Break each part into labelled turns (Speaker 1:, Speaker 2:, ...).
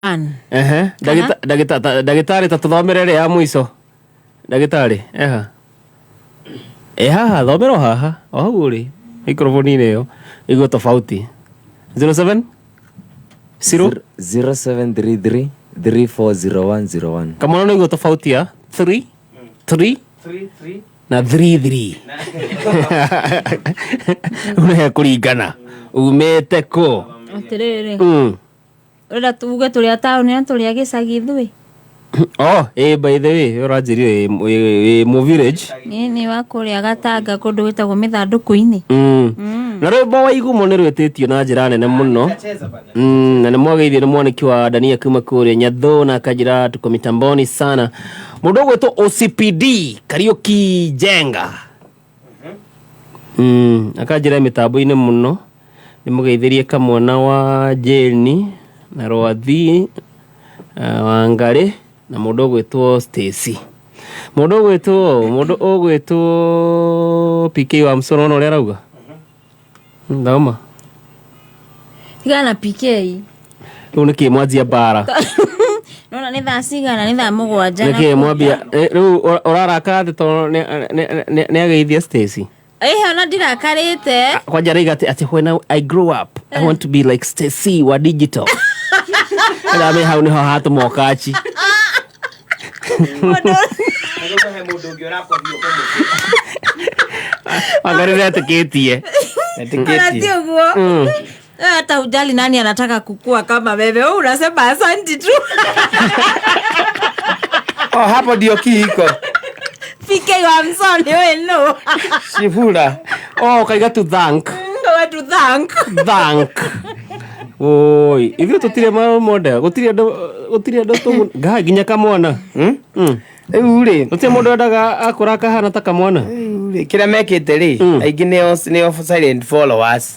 Speaker 1: One.
Speaker 2: Ehe, ndagĩtarĩ ta tũthomere ĩrĩa ya mũico. Ndagĩtarĩ, eha. Ĩ haha, thomera o haha, o hau ũrĩ, microphone-inĩ ĩyo, ĩguo tofauti. 07 0
Speaker 3: 0733 340101.
Speaker 2: Kamwana no iguo tofauti ya 3 3 na 3 3. Ũrehe kũringana. Umĩte kũ?
Speaker 1: Atĩrĩrĩ. Ũrenda tuge tũrĩ a taũni na tũrĩ a gĩcagi ithuĩ?
Speaker 2: Oh, by the way, ũranjĩrire wĩ mũ village.
Speaker 1: Niĩ nĩ wa kũrĩa Gatanga kũndũ gwĩtagwo mĩthandũkũ-inĩ.
Speaker 2: Na rwĩmbo wa igumo nĩ rwĩtĩtio na njĩra nene mũno. Na nĩ mwageithio nĩ mwanĩki wa Dania kuma kũrĩa Nyathũ na akanjĩra tuko mitamboni sana. Mũndũ ũgwĩtwo OCPD Kariũki Njenga. Akanjĩra mĩtambo-inĩ mũno. Nĩmũgeithĩrie kamwana wa Jane na Rwathi, Wangarĩ na mũndũ ũgwĩtwo Stacy. Mũndũ ũgwĩtwo PK wa Msoro ona ũrĩa arauga. Thoma.
Speaker 1: Tigana na PK.
Speaker 2: Rĩu nĩkĩ mwanjia mbara?
Speaker 1: Nona nĩ thaa cigana? Nĩ thaa 7.
Speaker 2: Nĩkĩ mwambia rĩu ũrarakara atĩ tondũ nĩ ageithia Stacy?
Speaker 1: Ĩhĩ, ona ndirakarĩte.
Speaker 2: Kwanja araiga atĩ when I grow up I want to be like Stacy wa digital. Ĩrame hau nĩho hatũma ũkachi.
Speaker 1: Mũndũ
Speaker 4: He mũndũ ũngĩ ũrakorio kũmũkĩra.
Speaker 2: Wangarĩ nĩetĩkĩtie.
Speaker 1: Ona ti ũguo. Hata hujali nani anataka kukua kama wewe. Wewe unasema asanti tu.
Speaker 4: Oh, hapo ndio kihiko.
Speaker 1: PK wa Msoni we no.
Speaker 4: Shifura.
Speaker 2: Oh, kaiga to thank.
Speaker 1: We to thank.
Speaker 2: Thank. Oi, ithuĩ tũtirĩ ma model, gũtirĩ andũ tũgu ngai nginya kamwana.
Speaker 4: Rĩu rĩ,
Speaker 2: Gũtirĩ mũndũ wendaga akũra akahana ta kamwana.
Speaker 4: Rĩu rĩ, kĩrĩa mekĩte rĩ, aingĩ nĩo silent followers.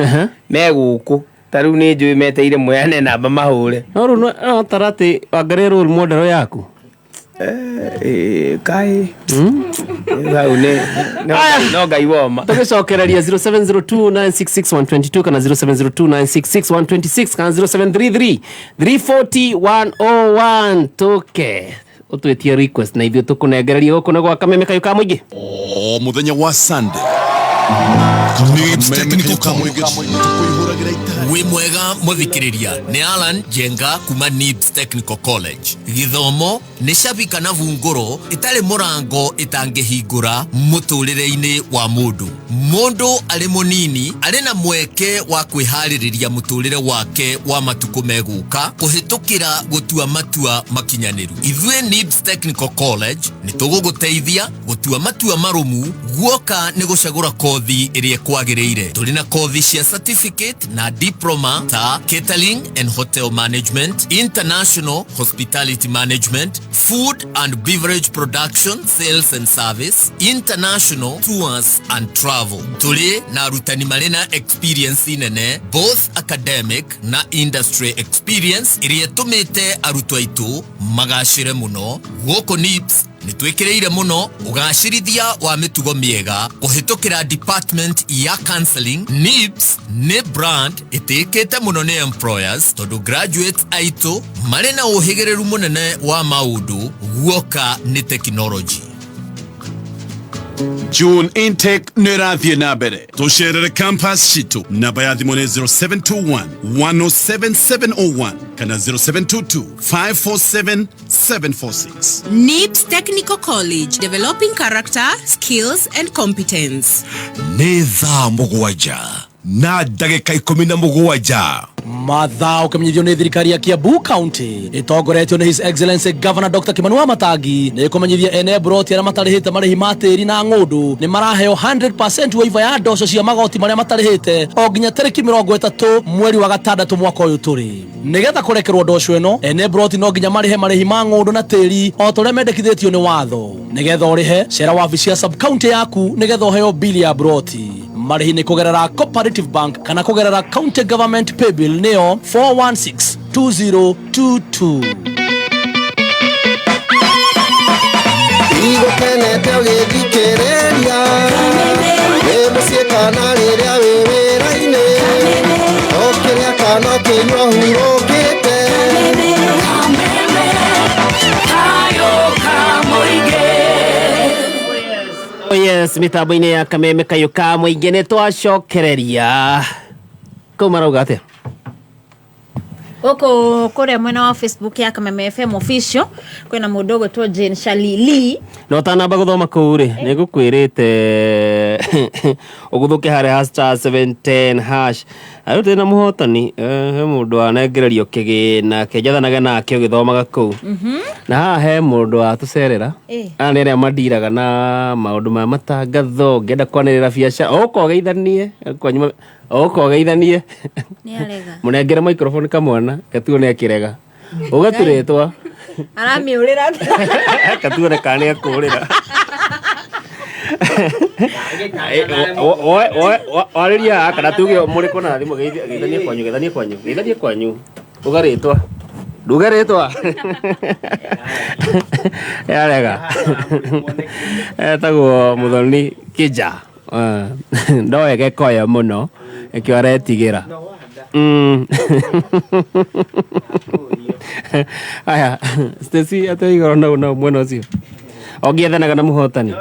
Speaker 4: Me gũkũ ta rĩu nĩ njũĩ meteire moyane namba mahũre.
Speaker 2: No rĩu no tara atĩ Wangarĩ role model yaku.
Speaker 4: Kaĩ hau nĩ no Ngai woma.
Speaker 2: Tũgĩcokereria 0702966122 kana 0702966126 kana 0733 340101 tũke ũtwĩtie request na ithuĩ tũkũnengereria gũkũ nĩ gwa kameme kayũ ka mũingĩ.
Speaker 5: O muthenya wa Sunday Nibs Technical College tukuihuragira itari.
Speaker 6: Wĩ mwega mũthikĩrĩria, nĩ Alan Njenga kuma Nibs Technical College. Gĩthomo nĩ cabi kana bungũro ĩtarĩ mũrango ĩtangĩhingũra mũtũrĩre-inĩ wa mũndũ. Mũndũ arĩ mũnini arĩ na mweke wa kwĩharĩrĩria mũtũrĩre wake wa matukũ megũka kũhĩtũkĩra gũtua matua makinyanĩru. Ithuĩ Nibs Technical College nĩ tũgũgũteithia gũtua matua marũmu guoka nĩ gũcagũra kothi ĩrĩa ĩkwagĩrĩire. Tũrĩ na kothi cia certificate na diploma ta catering and hotel management, international hospitality management, food and beverage production, sales and service, international tours and travel. Tũrĩ na arutani marĩ na experience nene, both academic na industry experience, ĩrĩa ĩtũmĩte arutwo aitũ magacĩre mũno. Gũkũ NIBS nĩ twĩkĩrĩire mũno ũgacĩrithia wa mĩtugo mĩega kũhĩtũkĩra department ya counseling. NIBS nĩ brand ĩtĩkĩte mũno nĩ employers tondũ graduates aitũ marĩ na ũhĩgĩrĩru mũnene wa maũndũ guoka nĩ technology.
Speaker 5: June intake nĩ ĩrathiĩ na mbere. Tũcerere campus citũ, namba ya thimũ nĩ 0721 107701 kana 0722 547 746.
Speaker 7: NIBS Technical College, developing character, skills, and competence.
Speaker 8: Nĩ thaa 7 na ndagĩka 17.
Speaker 9: Mathaa ũkĩmenyithio nĩ thirikari ya Kiambu County ĩtongoretio nĩ His Excellency Governor Dr. Kimani Wamatangi nĩ ĩkũmenyithia ene mburoti arĩa matarĩhĩte marĩhi ma tĩri na ng'ũndũ nĩ maraheo 100% waiver ya ndoco cia magoti marĩa matarĩhĩte o nginya tarĩki 30 mweri wa gatandatũ mwaka ũyũ tũrĩ. Nĩgetha kũrekerwo ndoco ĩno, ene mburoti no nginya marĩhe marĩhi ma ng'ũndũ na tĩri o ta ũrĩa mendekithĩtio nĩ watho. Nĩgetha ũrĩhe, cera wabici ya sub county yaku nĩgetha ũheo bili ya mburoti. Marĩhi nĩ kũgerera Cooperative Bank kana kũgerera county government paybill nĩyo 416 2022.
Speaker 10: Igũkenete ũgĩthikĩrĩria wĩ mũciĩ kana rĩrĩa wĩ wĩra-inĩ, ũkĩrĩa kana ũkĩnyua hurũkĩte.
Speaker 2: Yes, mĩtambo-inĩ ya Kameme kayũ ka mũingĩ nĩ twacokereria kũu marauga atĩa?
Speaker 1: Gũkũ kũrĩa mwena wa Facebook ya Kameme FM official kwĩna mũndũ ũgwĩtwo Jane Shalili.
Speaker 2: Na ũtanamba gũthoma kũu rĩ, nĩ ngũkwĩrĩte ũgũthũke harĩa ha star 710 hash. Na rĩu twĩna mũhotani, he mũndũ wanengererio kĩgĩna kĩnjathanage nake ũgĩthomaga kũu. Na haha he mũndũ watũcerera. Aya nĩ arĩa mandiraga na maũndũ ma matangatho, ngĩenda kwanĩrĩra biacara, ũka ũgeithanie, kwanyu ũka ũgeithanie.
Speaker 1: Nĩ arega.
Speaker 2: Mũnengere microphone kamwana, gatuo nĩ akĩrega. Ũgaturĩtwa.
Speaker 1: Aramĩũrĩra.
Speaker 2: Gatuone kana nĩ akũrĩra. Warĩria haha kana tuge mũrĩ kũna thimũ, geithanie kwanyu, geithanie kwanyu, geithanie kwanyu. Uga rĩtwa. Nduge rĩtwa. Yarega. Etagwo Muthoni Kija. Ndoe Gĩkoyo mũno nĩkĩo aretigĩra. Aya, Stacy atĩ igoro nau nau mwena ũcio. Ũngĩethanaga na mũhotani.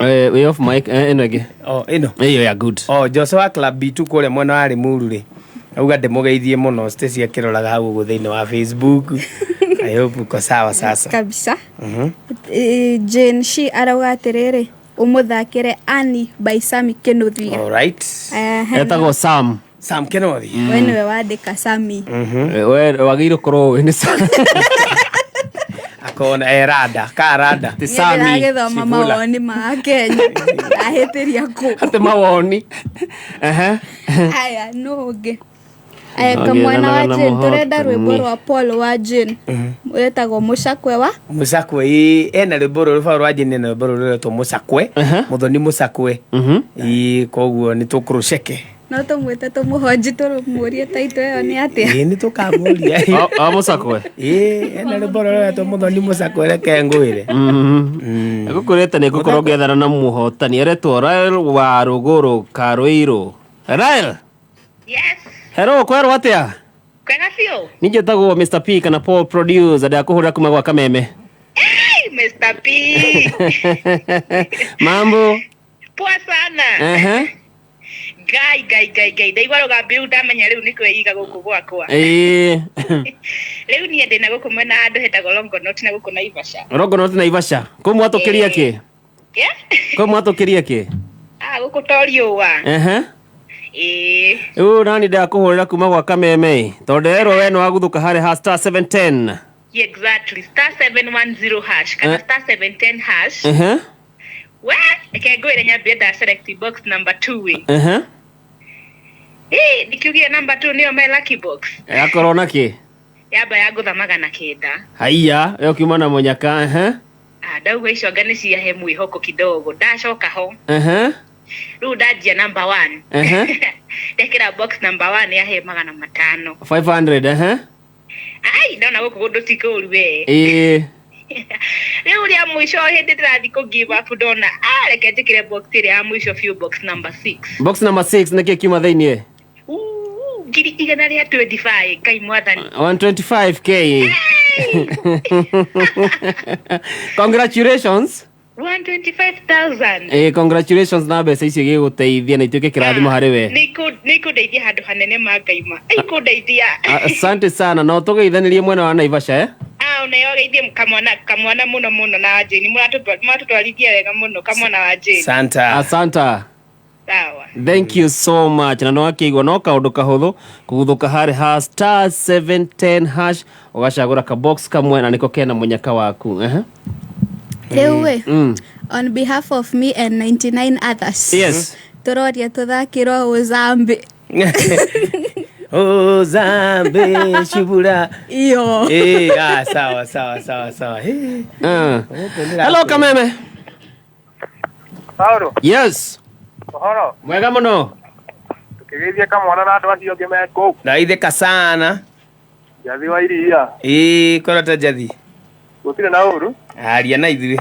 Speaker 2: Wĩ off mic, ĩno ĩngĩ.
Speaker 4: Oh, ĩno.
Speaker 2: Ĩyo ya good.
Speaker 4: Oh, Jose wa Club B2 kũrĩa mwena wa Limuru rĩ, auga ndĩmũgeithie mũno Stacy akĩroraga hau ũguo thĩinĩ wa Facebook. I hope uko sawa sasa.
Speaker 11: Kabisa. Jane Shi arauga atĩrĩrĩ, ũmũthakĩre Annie by Sammy Kinuthia.
Speaker 4: All right.
Speaker 2: Etagwo Sam.
Speaker 4: Sam Kinuthia.
Speaker 11: We nĩwe wandĩka Sammy.
Speaker 2: We wagĩrĩirwo korwo ũĩ nĩ Sam.
Speaker 4: Akona erada, karada.
Speaker 2: Ti
Speaker 11: Niĩ
Speaker 2: Sammy.
Speaker 11: ndĩragĩthoma
Speaker 4: Sifula.
Speaker 11: mawoni ma Kenya ndahĩtĩria kũ.
Speaker 2: Atĩ mawoni. Ehe.
Speaker 11: Aya, nũ ũngĩ? Aya, kamwana wa
Speaker 2: Ũngĩethanaga na
Speaker 11: Jane, tũrenda rwĩmbo
Speaker 2: mũhotani.
Speaker 11: rwa Paul wa Jane wĩtagwo mũcakwe wa
Speaker 4: Mũcakwe ĩ ena rwĩmbo rũrũ Paul wa Jane ena rwĩmbo rũrũ rwĩtwo Mũcakwe. Mũthoni Mũcakwe. Ĩ koguo nĩ tũkũrũceke.
Speaker 11: No tũmwĩte tũmũhonji tũmũrie taito ĩyo nĩ atĩa.
Speaker 4: Ĩ nĩ tũkamũria.
Speaker 2: O Mũcakwe.
Speaker 4: Ĩ ena rwĩmbo rũrũ rwĩtwo Mũthoni Mũcakwe reke ngwĩre.
Speaker 2: Ngũkwĩrĩte nĩ ngũkorwo ngĩethana na mũhotani eretwo Rael wa Rũgũrũ Karũirũ. Rael.
Speaker 12: Yes.
Speaker 2: Hello, kwerwo atĩa?
Speaker 12: Kwega biũ.
Speaker 2: Niĩ njĩtagwo Mr P kana Paul Producer, ndakũhũrĩra kuma gwa Kameme.
Speaker 12: Hey, Mr. P.
Speaker 2: Mambo.
Speaker 12: Poa sana.
Speaker 2: Ehe.
Speaker 12: Ngai ngai ngai ngai ndaigua rũgambi rĩu ndamenya rĩu nĩ kwĩiga gũkũ gwakwa.
Speaker 2: Ĩĩ.
Speaker 12: Rĩu niĩ ndĩna gũkũ mwena handũ hetagwo Longonot na gũkũ Naivasha.
Speaker 2: Longonot Naivasha. Kũu mwatũkĩria kĩ?
Speaker 12: Yeah.
Speaker 2: Kũu mwatũkĩria kĩ?
Speaker 12: Ah, gũkũ to riũa.
Speaker 2: Ehe.
Speaker 12: Ĩĩ.
Speaker 2: Rĩu nani ndakũhũrĩra kuma gwa Kameme tondũ nderwo we nĩwagũthũka harĩa ha star 710.
Speaker 12: Yeah, exactly. Star 710 hash kana star 710 hash.
Speaker 2: Ehe.
Speaker 12: We, reke ngwĩre nyambie nda select box number 2 ĩ.
Speaker 2: Ehe.
Speaker 12: Ĩ, ndikiugire number 2 nĩyo my lucky box.
Speaker 2: Yakorwo na kĩ?
Speaker 12: Yamba yangũtha 900.
Speaker 2: Haiya, ĩyo kiuma na mũnyaka. Ehe.
Speaker 12: Ah, ndauga icio anga nĩ ciahe mwĩhoko kidogo. Ndacoka ho.
Speaker 2: Ehe.
Speaker 12: Rĩu ndanjia number 1.
Speaker 2: Ehe.
Speaker 12: Ndekĩra box number 1 yahe 500.
Speaker 2: 500, ehe.
Speaker 12: Ai, ndona gũkũ kũndũ ti kũũru we.
Speaker 2: Ĩĩ.
Speaker 12: Rĩu rĩa mũico hĩndĩ ndĩrathiĩ kũ give up ndona, ah, reke njĩkĩre box ĩrĩa ya mũico biũ, box number 6.
Speaker 2: Box number 6 nĩkĩ kiuma thĩiniĩ?
Speaker 12: 125,000, Ngai mwathani.
Speaker 2: 125K. Congratulations.
Speaker 12: 125,000.
Speaker 2: Congratulations na mbeca icio igĩgũteithia na ituĩke kĩrathimo harĩ we.
Speaker 12: Nĩ ikũndeithia handũ hanene ma Ngai ma. Ikũndeithia.
Speaker 2: Asante sana na ũtũgeithanĩrie mwena wa Naivasha, eh?
Speaker 12: Ah, onayo geithie kamwana kamwana mũno mũno na Jane. Mũratũtwarithia wega mũno kamwana wa Jane.
Speaker 4: Santa.
Speaker 2: Asanta.
Speaker 12: Sawa.
Speaker 2: Thank you so much. Na nĩwakĩigua no kaũndũ kahũthũ kũguthũka harĩ ha star 710 hash ũgacagũra ka box kamwe na nĩko kena mũnyaka waku. Ehe.
Speaker 11: Rĩu ĩ, on behalf of me and 99 others.
Speaker 2: Yes.
Speaker 11: Tũroria tũthakĩrwo Uzambi.
Speaker 4: Uzambi shibura.
Speaker 11: Iyo.
Speaker 4: Ah, sawa sawa sawa sawa.
Speaker 2: Hello Kameme.
Speaker 13: Paulo.
Speaker 2: Yes.
Speaker 13: Ũhoro.
Speaker 2: Mwega mũno.
Speaker 13: Tukĩgeithia kamwana na andũ acio angĩ me kũu.
Speaker 4: Ndaithĩka sana.
Speaker 13: Njathi wa iria.
Speaker 4: Ĩĩ, korwo ta njathi.
Speaker 13: Gũtirĩ na ũru.
Speaker 4: Aria na ithuĩ.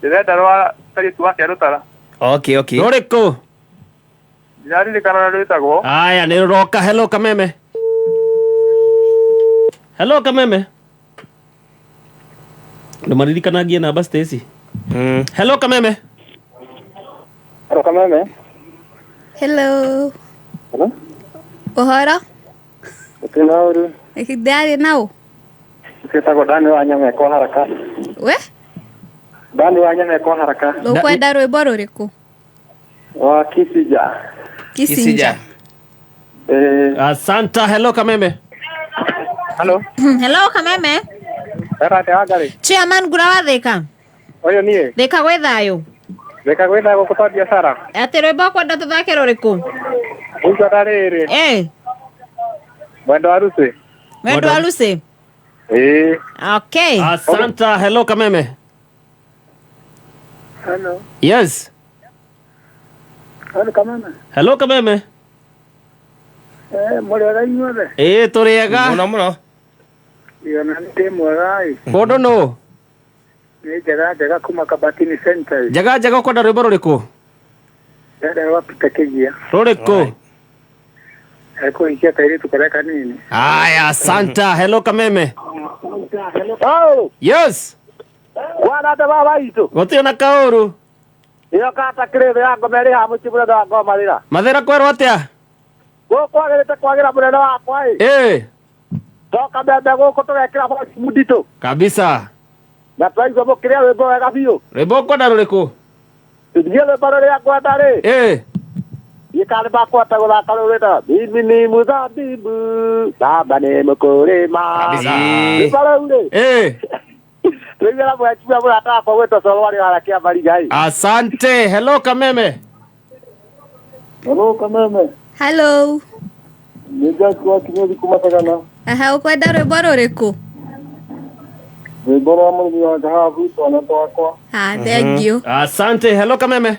Speaker 13: Ndĩrenda rwa kairĩtu wake rũtara.
Speaker 4: Okay, okay.
Speaker 2: Rũrĩkũ?
Speaker 13: Ndiraririkana ũrĩa rwĩtagwo.
Speaker 2: Aya, nĩ rũroka. Hello Kameme. Hello Kameme. Ndũmaririkanagie namba Stacy. Hello Kameme.
Speaker 13: Hello Kameme.
Speaker 11: Hello.
Speaker 13: Hello.
Speaker 11: Ũhoro?
Speaker 13: Gũtirĩ na ũru.
Speaker 11: Ndĩrarĩ na ũ?
Speaker 13: Ciĩtagwo Dani wa Nyamekwa haraka.
Speaker 11: We?
Speaker 13: Dani wa Nyamekwa haraka.
Speaker 11: Ũkwenda rwĩmbo rũrĩkũ?
Speaker 13: Wa Kisija.
Speaker 11: Kissinger.
Speaker 2: Asanta. Hello Kameme.
Speaker 13: Hello.
Speaker 1: Hello Kameme.
Speaker 13: Era Wangari.
Speaker 1: Chairman ngura wa Thika.
Speaker 13: Ũyũ niĩ.
Speaker 1: Thika gwĩ thayũ.
Speaker 13: Thika gwĩ thayũ gũkũ twa biacara.
Speaker 1: Atĩ rwĩmbo ũkwenda tũthake rũrĩkũ?
Speaker 13: Ngwenda rĩrĩ.
Speaker 1: Eh.
Speaker 13: Mwendo wa Lucy.
Speaker 1: Mwendo wa Lucy.
Speaker 13: Eh.
Speaker 1: Okay.
Speaker 2: Asanta. Hello Kameme.
Speaker 13: Hello.
Speaker 2: Yes.
Speaker 13: Hello Kameme.
Speaker 2: Hello Kameme.
Speaker 13: Eh, mũrĩega inyuothe?
Speaker 2: Ĩĩ tũrĩega.
Speaker 4: Mũno mũno.
Speaker 13: Ona ndĩ mwega ĩ.
Speaker 2: Mũndũ nũ?
Speaker 13: Nĩ njega njega kuma Kabatini Center.
Speaker 2: Njega njega ũkwenda rwĩmbo rũrĩkũ?
Speaker 13: Ndĩrenda rwa Peter Kĩgia.
Speaker 2: Rũrĩkũ?
Speaker 13: Ekũhikia kairĩtu karĩa kanini.
Speaker 2: Aya, asanta. Hello Kameme.
Speaker 13: Hello.
Speaker 2: Yes.
Speaker 13: Kwana ta baba itũ.
Speaker 2: Gũtirĩ na kaũru.
Speaker 13: Ĩyo kata kĩrĩthĩ ya ngoma ĩrĩ haha mũciĩ mũnene wa ngoma rĩra.
Speaker 2: Mathĩra kwerwo atĩa?
Speaker 13: Gũkũ kwagĩrĩte kwagĩra mũnene wakwa ĩ.
Speaker 2: Ĩĩ.
Speaker 13: Toka mbembe gũkũ tũgekĩra boci mũnditũ.
Speaker 2: Kabisa.
Speaker 13: Na twaigua mũkĩrĩa rwĩmbo wega biũ.
Speaker 2: Rwĩmbo ũkwenda rũrĩkũ?
Speaker 13: Niĩ rwĩmbo rũrĩa ngwenda rĩ.
Speaker 2: Ĩĩ.
Speaker 13: Niĩ kana nĩmakũhota gũthaka rũu rwĩtagwo mimi ni mzabibu baba ni mkulima.
Speaker 2: Kabisa.
Speaker 13: Rwĩmbo rũu rĩ.
Speaker 2: Ĩĩ.
Speaker 13: Tũiguĩra mwechua mũrata wakwa gwĩtwo Coro warĩ harĩa Kĩambariga ĩ.
Speaker 2: Asante. Hello Kameme.
Speaker 13: Hello Kameme.
Speaker 11: Hello.
Speaker 13: Nĩ Jack wa Kinyozi kuma Sagana.
Speaker 11: Aha, ũkwenda rwĩmbo rũrĩkũ?
Speaker 13: Rwĩmbo rwa mũrĩmi wa Kahabu twana twakwa.
Speaker 11: Ah, thank you.
Speaker 2: Asante. Hello Kameme.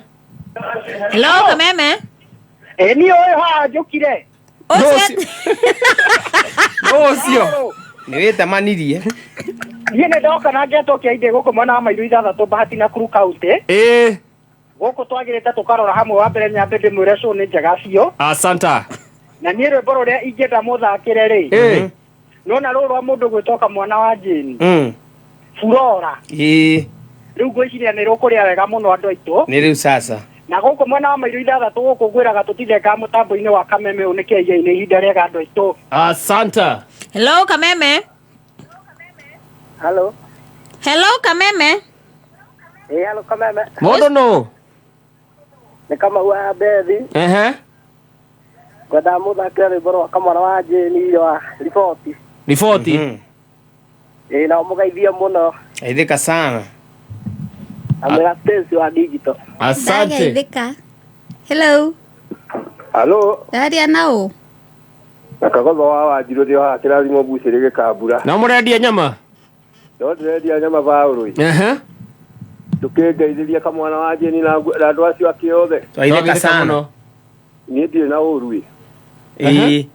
Speaker 1: Hello Kameme.
Speaker 13: Ĩ niĩ ũyũ haha njũkire.
Speaker 2: Ũcio.
Speaker 4: Nĩ wĩtemanirie.
Speaker 13: Niĩ nĩ ndoka na ngetwo kĩa inde gũkũ mwena wa Mairu ithathatũ Bahati Nakuru County.
Speaker 2: Ĩĩ.
Speaker 13: Gũkũ twagĩrĩte tũkarora hamwe wa mbere nyambe ndĩmwĩre show nĩ njega biũ.
Speaker 2: Asanta.
Speaker 13: Na niĩ rwĩmbo rũrĩa ingĩenda mũthakĩre rĩ.
Speaker 2: Ĩĩ.
Speaker 13: Nona rũrũ rwa mũndũ gwĩtwo mwana wa Jane. Furora.
Speaker 4: Ĩĩ.
Speaker 13: Rĩu ngwĩciria nĩ rũkũrĩa wega mũno andũ aitũ.
Speaker 4: Nĩ rĩu sasa.
Speaker 13: Na gũkũ mwena wa Mairu ithathatũ gũkũ ngwĩraga tũtithengaga mũtambo-inĩ wa Kameme ũyũ nĩ kĩaia-inĩ ihinda rĩega andũ aitũ.
Speaker 2: Asanta.
Speaker 1: Hello Kameme.
Speaker 13: Hello.
Speaker 1: Hello Kameme.
Speaker 13: Ĩ hello Kameme.
Speaker 2: Mũndũ nũ?
Speaker 13: Nĩ Kamau wa Bethi.
Speaker 2: Ehe.
Speaker 13: Ngwendaga mũthakĩre rwĩmbo rwa kamwana wa Jane rwa riboti.
Speaker 2: Riboti.
Speaker 13: Ĩ na ũmũgeithie mũno.
Speaker 4: Aithĩka sana.
Speaker 13: Amwĩra Stacy wa digital.
Speaker 2: Asante.
Speaker 11: Ndageithĩka. Hello.
Speaker 13: Hello.
Speaker 11: Ndaria na ũ?
Speaker 13: Na kagotho wa Wanjirũ ndĩ haha kĩrathimo mbucĩrĩ gĩkambura.
Speaker 2: Na mũrendia nyama?
Speaker 13: No ndĩrendia nyama Paũlũ.
Speaker 2: Ehe.
Speaker 13: Ndũkĩngeithĩria kamwana wa Jane na andũ acio angĩ othe.
Speaker 4: Twaithĩka sana.
Speaker 13: Niĩ ndirĩ na ũru ĩ.
Speaker 4: Ĩĩ.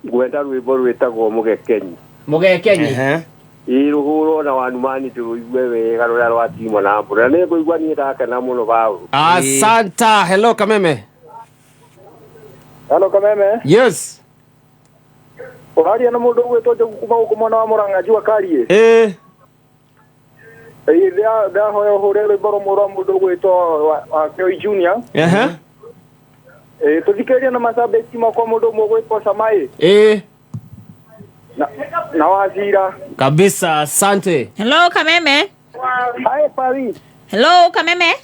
Speaker 13: Ngwenda rwĩmbo rwĩtagwo Mũgekenyi.
Speaker 2: Mũgekenyi.
Speaker 13: Ĩĩ rũhũrwo na Wanumani ndĩrũigue wega rũrĩa rwa Timo na Mbura. Na nĩngũigua niĩ ndakena mũno Paũlũ.
Speaker 2: Asanta. Hello Kameme.
Speaker 13: Hello Kameme.
Speaker 2: Yes.
Speaker 13: Ũraria na mũndũ ũgwĩtwo Njogu kuma gũkũ mwena wa Mũrang'a Jua Kariĩ.
Speaker 2: Ĩĩ.
Speaker 13: Ĩĩ ndahoya ũhũre rwĩmbo rũmwe rwa mũndũ ũgwĩtwo wa Kĩoi Junior.
Speaker 2: Ehe.
Speaker 13: Ĩĩ tũthikĩrĩrie na macambĩki makwa mũndũ ũmwe ũgwĩtwo Samai.
Speaker 2: Ĩĩ.
Speaker 13: Na Wazira.
Speaker 2: Kabisa. Asante.
Speaker 1: Hello Kameme.
Speaker 13: Hi Paris.
Speaker 1: Hello Kameme.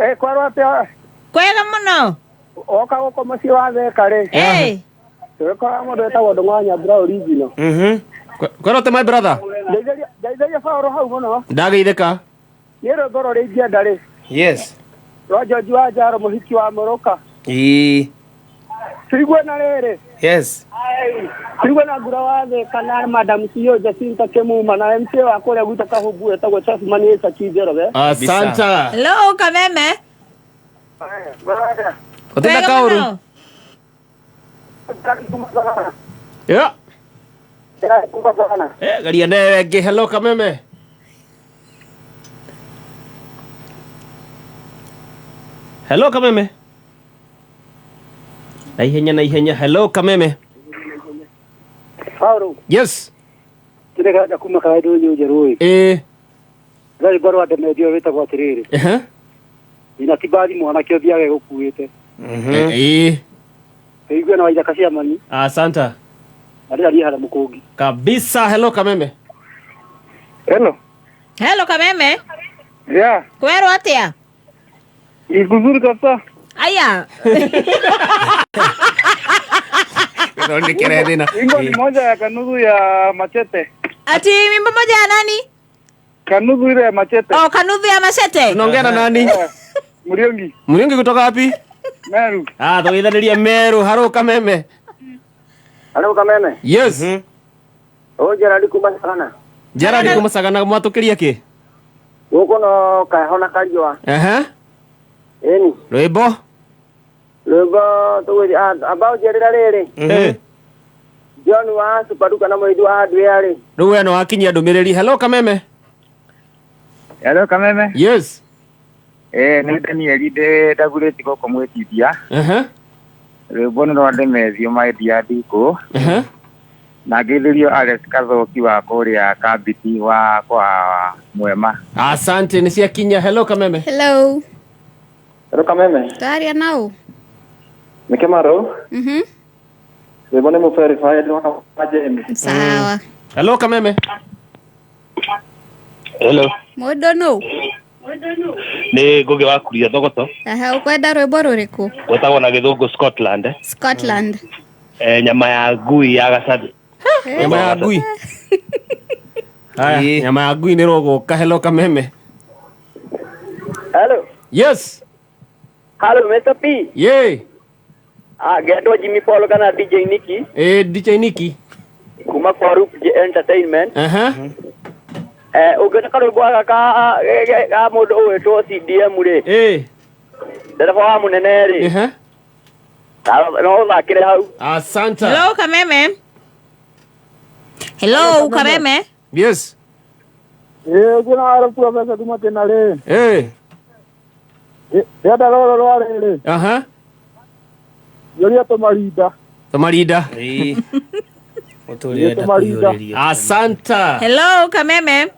Speaker 13: Eh kwarwo atĩa?
Speaker 1: Kwega mũno.
Speaker 13: Oka gũkũ mũciĩ wa Thika rĩ.
Speaker 1: Ĩĩ.
Speaker 13: Tũgĩkora mũndũ wĩtagwo Ndũng'wa Nyambura original.
Speaker 2: Kwĩrwo atĩ my brother.
Speaker 13: Ndeithĩria Paũlũ hau mũno.
Speaker 2: Ndageithĩka.
Speaker 13: Niĩ rwĩmbo rũrĩa ingĩenda rĩ.
Speaker 4: Yes.
Speaker 13: Rwa George wa Njaro mũhiki wa Mũrũka.
Speaker 4: Ĩĩ.
Speaker 13: Tũigue na rĩrĩ.
Speaker 4: Yes.
Speaker 13: Tũigue na Ngura wa Thika na Madam CEO Jacinta Kĩmuma na MC wa kũrĩa gwitũ Kahumbu wĩtagwo Chasman Isaac Njoroge.
Speaker 2: Asanta.
Speaker 1: Hello Kameme.
Speaker 2: Gũtirĩ na
Speaker 1: Kwega
Speaker 2: kaũru.
Speaker 1: mũno.
Speaker 2: Yeah. Eh, geria newe ĩngĩ. Hello Kameme. Hello Kameme. Na ihenya na ihenya. Hello Kameme.
Speaker 13: Paũlũ.
Speaker 2: Yes.
Speaker 13: Kĩrĩa kuma Kawaida Njerũ.
Speaker 2: Ĩĩ.
Speaker 13: Rwĩmbo rwa Ndemethio wĩtagwo atĩrĩrĩ.
Speaker 2: Ehe.
Speaker 13: Nyina ti mbathi mwanake ũthiage gũkuĩte.
Speaker 2: Ĩĩ.
Speaker 13: Tũigue na Waithaka Ciamani.
Speaker 2: Asante.
Speaker 13: Na rĩrĩa riehara mũkũngi.
Speaker 2: Kabisa. Hello Kameme.
Speaker 13: Hello.
Speaker 1: Hello Kameme.
Speaker 13: Yeah.
Speaker 1: Kwerwo atia?
Speaker 13: Ni kabisa.
Speaker 1: Aya.
Speaker 2: Gĩthondekere thĩna.
Speaker 13: Wimbo ni moja ya kanuthu ya Machete.
Speaker 1: Ati wimbo moja ya nani?
Speaker 13: Kanuthu ile ya Machete.
Speaker 1: Oh, kanuthu ya Machete.
Speaker 2: Tunaongea na nani?
Speaker 13: Muriungi.
Speaker 2: Muriungi kutoka wapi?
Speaker 13: Meru.
Speaker 2: Ah, tũgeithanirie Meru. Haro Kameme.
Speaker 13: Halo Kameme.
Speaker 2: Yes.
Speaker 13: O Gerard kuma Sagana.
Speaker 2: Gerard kuma Sagana mwatũkĩria kĩ?
Speaker 13: Gũkũ no kaheho na kariũa.
Speaker 2: Ehe.
Speaker 13: Ĩni.
Speaker 2: Rwĩmbo?
Speaker 13: Rwĩmbo tũgwĩthi amba ũnjĩrĩra rĩrĩ.
Speaker 2: Eh.
Speaker 13: John wa Supaduka na mũrĩithi wa hardware rĩ.
Speaker 2: Rĩu we no wakinyia ndũmĩrĩri. Hello Kameme.
Speaker 14: Hello Kameme.
Speaker 2: Yes.
Speaker 14: Nĩ Daniel ndĩ ndagurĩti gũkũ mwĩtithia.
Speaker 2: Ehe.
Speaker 14: Rwĩmbo nĩ rwa Ndemethio maendia ndukũ.
Speaker 2: Ehe.
Speaker 14: Na ngeithĩrio Alex Kathoki wa kũrĩa Kambiti wa kwa Mwema.
Speaker 2: Asante nĩ ciakinya. Hello Kameme.
Speaker 11: Hello.
Speaker 13: Hello Kameme.
Speaker 11: Twaria nau.
Speaker 13: Nĩ Kĩmaro. Rwĩmbo nĩ mũverify wa James.
Speaker 11: Sawa.
Speaker 2: Hello Kameme.
Speaker 15: Hello.
Speaker 11: Mũndũ nũ?
Speaker 15: Nĩ Ngũgĩ wa Kuria Thogoto.
Speaker 11: Aha, ũkwenda rwĩmbo rũrĩkũ?
Speaker 15: Gwĩtagwo na gĩthũngũ Scotland.
Speaker 11: Scotland.
Speaker 15: Nyama ya ngui ya gacathi.
Speaker 2: Nyama ya ngui. Haya, nyama ya ngui nĩ rũgũka. Hello Kameme.
Speaker 13: Hello.
Speaker 2: Yes.
Speaker 13: Hello Mr. P.
Speaker 2: Yay.
Speaker 13: Ah, ngendwo Jimmy Paul kana DJ Niki.
Speaker 2: DJ Niki.
Speaker 13: Kuma kwa Rup J Entertainment.
Speaker 2: Aha.
Speaker 13: Ũngĩona karwĩmbo gaka ka mũndũ ũgwĩtwo CDM rĩ. Ndereba wa mũnene rĩ.
Speaker 2: Ehe.
Speaker 13: No ũthakĩre hau.
Speaker 2: Asante.
Speaker 1: Hello Kameme. Hello Kameme.
Speaker 2: Yes.
Speaker 13: Kuna arabu pesa tuma tena rĩ. Ndĩrenda rũrũ rwa rĩrĩ.
Speaker 2: Aha.
Speaker 13: Yoria tũmarinda.
Speaker 2: Tũmarinda.
Speaker 4: Mũtũrĩre ndakũiyũrĩrio.
Speaker 2: Asante.
Speaker 1: Hello Kameme.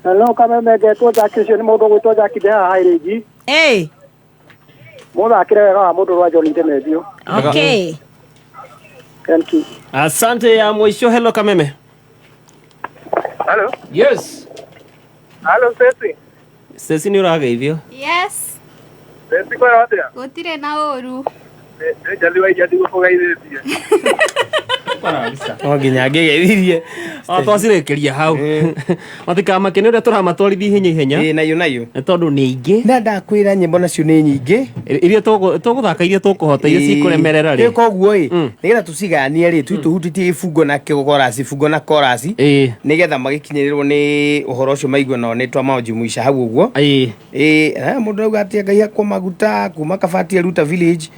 Speaker 13: Hello Kameme, ngetwo Jackie ũcio nĩ mũndũ ũgwĩtwo Jackie ndĩ haha High
Speaker 1: Ĩĩ.
Speaker 13: Mũthakĩre wega wa mũndũ rwa John Ndemethio.
Speaker 1: Okay.
Speaker 13: Thank you.
Speaker 2: Asante ya mwisho. Hello Kameme.
Speaker 14: Hello.
Speaker 2: Yes.
Speaker 14: Hello Stacy.
Speaker 2: Stacy nĩ ũrageithio.
Speaker 11: Yes.
Speaker 14: Stacy kwĩna atĩa?
Speaker 11: Gũtirĩ na ũru.
Speaker 14: Nĩ njathi wa ijathi gũkũgeithĩtie.
Speaker 4: No nginya ngĩgeithirie.
Speaker 2: Twacirĩkĩria hau. Matikamake nĩ ũrĩa tũramatwarithia ihenya ihenya.
Speaker 4: Ĩĩ nayo nayo.
Speaker 2: Nĩ tondũ nĩ aingĩ.
Speaker 4: Na ndakwĩra nyĩmbo nacio nĩ nyingĩ.
Speaker 2: Iria tũgũthaka iria tũkũhota iria cikũremerera rĩ.
Speaker 4: Koguo ĩ nĩgetha tũcigayanie rĩ tũhutĩtie ibungo na kĩgorasi ibungo na korasi nĩgetha magĩkinyĩrĩrwo nĩ ũhoro ũcio maigue nao nĩ twamaojumuisha hau ũguo.
Speaker 2: Ĩĩ
Speaker 4: mũndũ auga atĩ Ngai akwa maguta kuma Kabati Ruta village.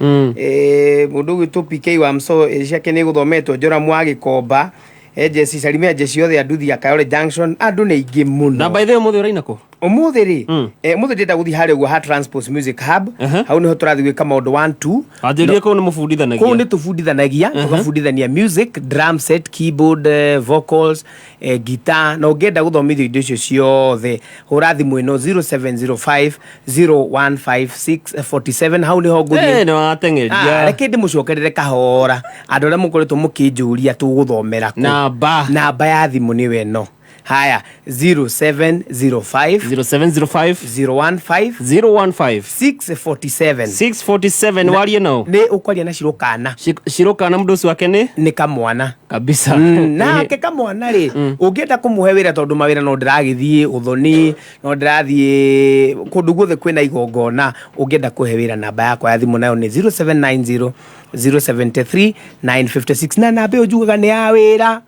Speaker 4: Mũndũ ũgwĩtwo PK wa Mso ciake nĩ gũthometwo Joramu wa Gĩkomba Jesse salimia Jesse othe anduthi ya Kayole Junction andũ nĩ aingĩ mũno.
Speaker 2: Na by the way ũmũthĩ ũraina kũ?
Speaker 4: Ũmũthĩ rĩ ũmũthĩ ndĩrenda gũthiĩ harĩa ũguo ha Transport Music Hub. Hau nĩho tũrathiĩ gwĩka maũndũ 1 2.
Speaker 2: Anjĩrire kũu nĩ mũbundithanagia.
Speaker 4: Kũu nĩ tũbundithanagia tũgabundithania music, drum set, keyboard, vocals, guitar na ũngĩenda gũthomithio indo icio ciothe hũra thimũ ĩno 0705 015647 hau nĩho ngũthiĩ.
Speaker 2: Nĩ wateng'eria.
Speaker 4: Reke ndĩmũcokerere kahora andũ arĩa mũkoretwo mũkĩnjũria tũgũthomera kũ.
Speaker 2: Namba.
Speaker 4: Namba ya thimũ nĩyo ĩno. Haya 0705
Speaker 2: 0705
Speaker 4: 015
Speaker 2: 015
Speaker 4: 647
Speaker 2: 647 warie nao
Speaker 4: nĩ ũkwaria na Shirokana.
Speaker 2: Shirokana mũndũ ũcio wake nĩ
Speaker 4: nĩ kamwana
Speaker 2: kabisa.
Speaker 4: Nake kamwana rĩ ũngĩenda kũmũhe wĩra tondũ mawĩra no ndĩragĩthiĩ ũthoni no ndĩrathiĩ kũndũ guothe kwĩna igongona ũngĩenda kũhe wĩra namba yakwa ya thimũ nayo nĩ 0790 073 956 na namba ĩyo njugaga nĩ ya wĩra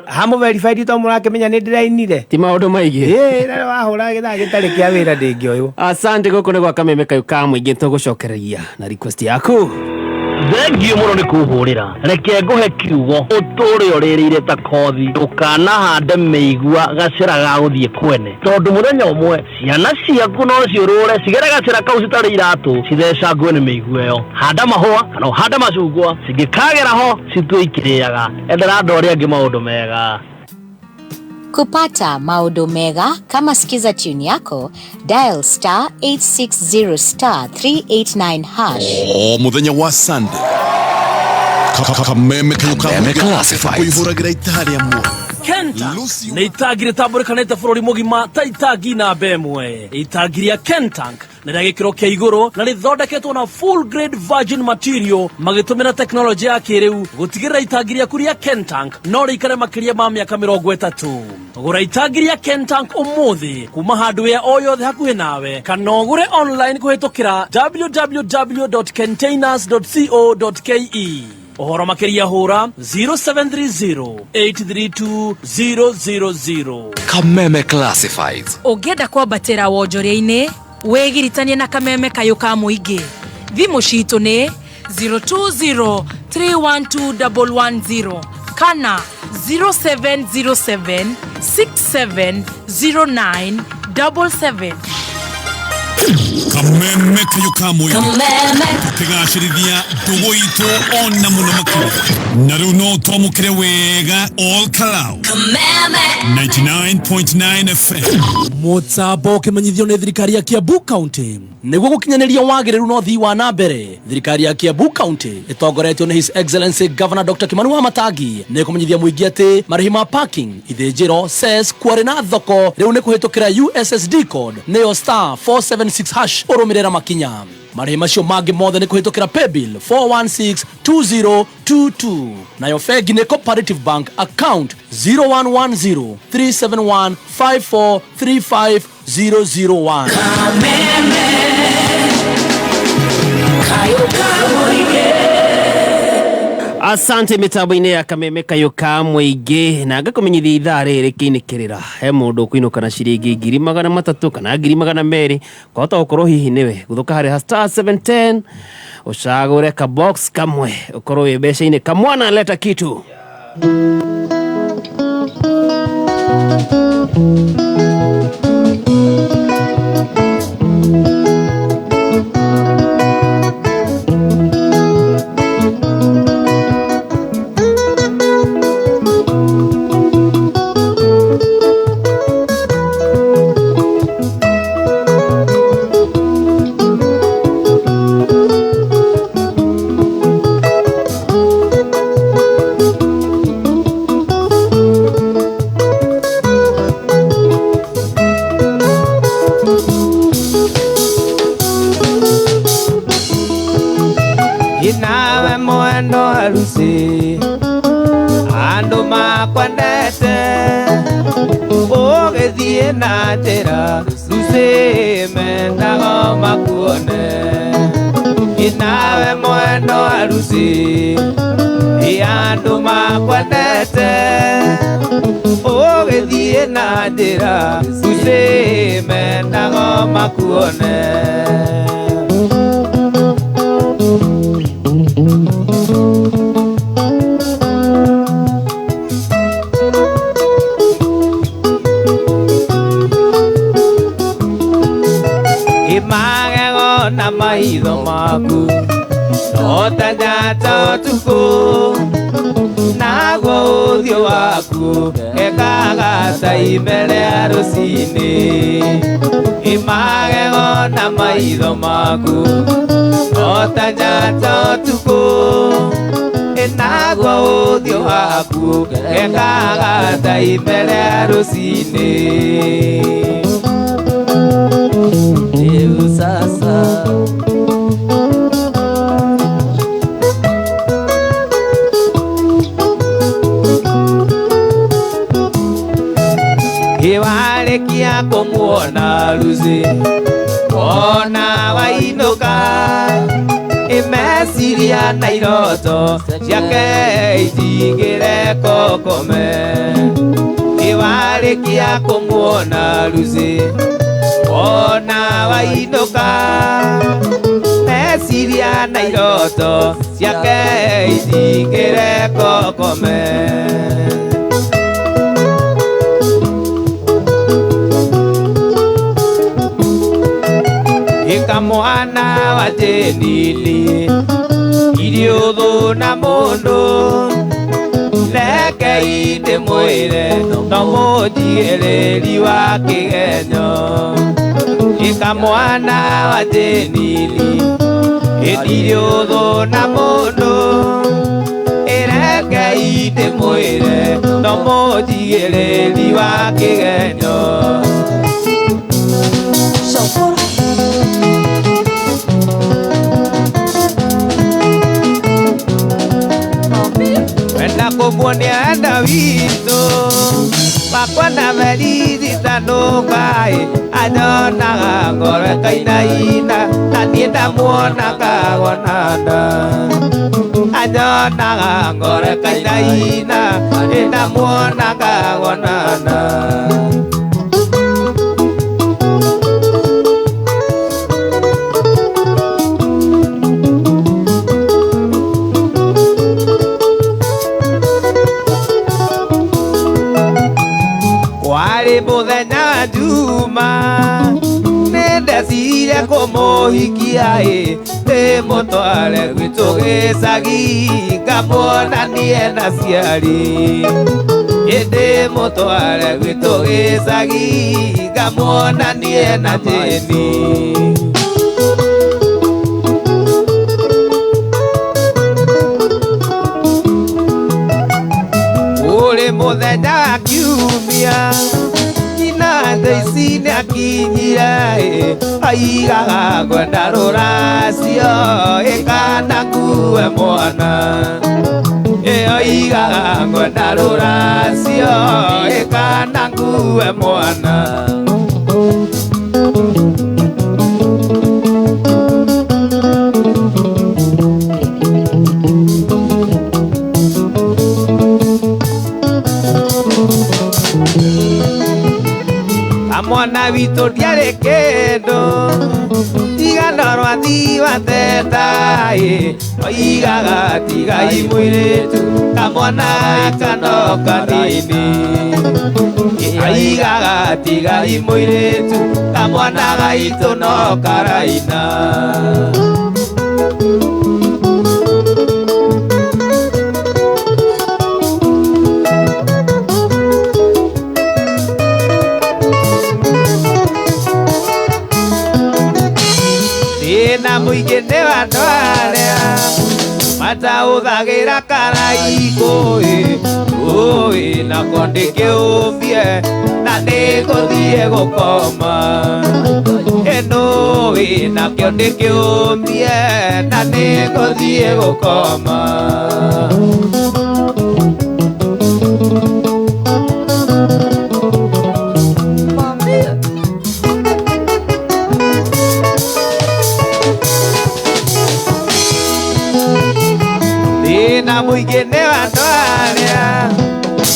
Speaker 4: hamu verified to mũrakĩmenya nĩ ndĩrainire
Speaker 2: ti maũndũ maingĩ
Speaker 4: ĩĩ na wahũra gĩthaa gĩtarĩ kĩa wĩra ndĩngĩoywo.
Speaker 2: Asante gũkũ nĩ gwa Kameme kayũ ka mũingĩ tũgũcokereria na request yaku.
Speaker 16: Thengio mũno nĩ kũhũrĩra reke ngũhe kiugo ũtũre ũrĩrĩire ta kothi ndũkanahande mĩigua gacĩra ga gũthiĩ kwene tondũ mũthenya ũmwe ciana ciaku no ciũrũre cigere gacĩra kau citarĩ iratũ cithecangwe nĩ mĩigua ĩyo handa mahũa kana ũhande macungwa cingĩkagera ho citue ikĩrĩaga endera andũ arĩa angĩ maũndũ mega.
Speaker 17: Kupata maodo mega kama sikiza tune yako, dial star 860 star 389 hash.
Speaker 5: O muthenya wa Sunday, Kameme kayo.
Speaker 8: Kameme Classifieds.
Speaker 5: Kuihuragira itaha rĩa muoyo.
Speaker 9: Kentank nĩ itangi rĩtambũrĩkanĩte bũrũri mũgima ta itangi namba ĩmwe. Itangi rĩa Kentank nĩ rĩa gĩkĩro kĩa igũrũ na rĩthondeketwo na full grade virgin material magĩtũmĩra tekinoronjĩ ya kĩrĩu gũtigĩrĩra itangi rĩaku rĩa Kentank no rĩikare makĩria ma mĩaka 30. Gũra itangi rĩa Kentank ũmũthĩ kuma hardware o yothe hakuhĩ nawe kana ũgũre online kũhĩtũkĩra www.containers.co.ke. Ũhoro makĩria hũra 0730 832 000.
Speaker 8: Kameme Classifieds.
Speaker 7: Ũngĩenda kwambatĩra wonjoria-inĩ, wĩgiritanie na Kameme kayũ ka mũingĩ. Thimũ citũ nĩ 020 312 110 kana 0707 6709 77.
Speaker 5: Kameme kayo ka mũingĩ.
Speaker 7: Kameme.
Speaker 5: Tũkĩgacĩrithia ndũgũ itũ ona mũno makĩria, na rĩu no twamũkĩre wega all Kalau.
Speaker 7: Kameme.
Speaker 5: 99.9 FM.
Speaker 9: Mũtambo ũkĩmenyithio nĩ thirikari ya Kiambu County nĩguo gũkinyanĩria wagĩrĩru na ũthii wa na mbere. Thirikari ya Kiambu County ĩtongoretio nĩ His Excellency Governor Dr. Kimani Wamatangi nĩ kũmenyithia mũingĩ atĩ marĩhi ma parking, ithĩnjĩro, cess, kwarĩ na thoko rĩu nĩ kũhĩtũkĩra USSD code, nĩyo star 476 hash, ũrũmĩrĩra makinya. Marĩhi macio mangĩ mothe nĩ kũhĩtũkĩra paybill 4162022, nayo bengi nĩ Cooperative Bank, account 0110 371 5435 001.
Speaker 2: Asante mitambo-inĩ ya Kameme kayo ka mũingĩ, na ngakũmenyithia ithaa rĩrĩ kĩinĩkĩrĩra he mũndũ ũkũinũka na ciringi 300,000 kana 200,000. Kwahota gũkorwo hihi nĩwe gũthũka harĩ ha star 710 ũcagũre ka box kamwe ũkorwo wĩ mbeca-inĩ. Kamwana leta kitu.
Speaker 18: Inawe mwendo harusi andu makwendete, ũgĩthiĩ na njĩra ruci mendago makuone. Inawe mwendo harusi andu makwendete, ũgĩthiĩ na njĩra ruci mendago makuone. Imagego na maitho maku no ta njata ũtukũ, naguo ũthiũ waku ekaga ta ime rĩa rũcinĩ. Imagego na maitho maku no ta njata ũtukũ, naguo ũthiũ waku ekaga ta ime rĩa rũcinĩ. Rĩu sasa Iwarĩkia kũmuona Lucy wona wainũka, imeciria na iroto ciake itingĩreka ũkome. Iwarĩkia kũmuona Lucy wona wainũka, meciria na iroto ciake itingĩreka ũkome. Ikamwana wa Jenili iriũthũ na mũndũ, reke ndĩmwĩre No mũnjigĩrĩri wa kĩgenyo ĩka mwana wa Jenini ĩndirĩ ũthũ na mũndũ ĩrekei ndĩmwĩre no mũnjigĩrĩri wa kĩgenyo. Wenda kũmuonia enda witũ wakwa na merithitanũkaĩ anyonaga ngoro ĩkainaina na niĩ ndamuonaga gonanda anyonaga ngoro ĩkainaina niĩ ndamuonaga gonanda. Mũthenya wa Juma nĩndecire kũmũhikia ĩ ndĩmũtware gwitũ gĩcagi ngamuonanie na ciari ndĩmũtware gwitũ gĩcagi ngamuonanie na Jeni. Ũrĩ mũthenya wa kiumia ici nĩakinyire aigaga ngwenda rũracio ĩkana ngue mwana aigaga ngwenda rũracio ĩkana ngue mwana. Mwana witũ ndiarĩ kĩndũ tigano rwathi wateta ĩ oigaga tigai mũirĩtu kamwana kano kanini oigaga tigai mũirĩtu kamwana gaitũ no karaina. Na mũingĩ nĩ andũ arĩa mataũthagĩra karaikũ ĩ nako ndĩkĩũmbie na nĩngũthiĩ gũkoma ĩno ĩ nakĩo ndĩkĩũmbie na nĩngũthiĩ gũkoma. Mũingĩ nĩ andũ arĩa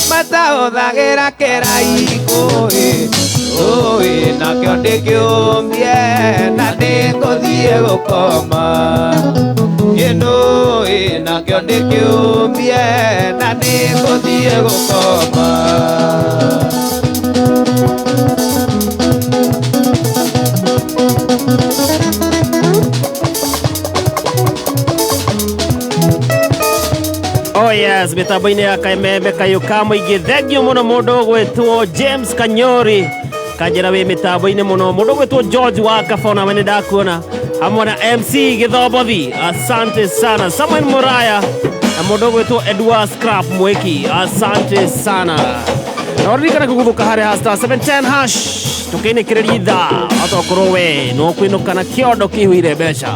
Speaker 18: mataũthagĩra kĩraikũ ĩ nakĩo ndĩkĩũmbie na nĩngũthiĩ gũkoma ĩno ĩ nakĩo ndĩkĩũmbie na nĩngũthiĩ gũkoma.
Speaker 2: Oh yes, mitambo-inĩ ya Kameme kayũ ka mũingĩ. Thengiũ mũno mũndũ ũgwĩtwo James Kanyori kanjĩra wĩ mĩtambo-inĩ mũno, mũndũ ũgwĩtwo George wa Kabona we nĩ ndakuona hamwe na MC Gĩthombothi, asante sana. Samuel Muraya na mũndũ ũgwĩtwo Edward Scrap Mwiki, asante sana. Na ũririkane kũguthũka harĩa star 710 hash tũkĩinĩkĩrĩria ithaa otokorwo we no kwĩnũka na kĩondo kĩihũire mbeca.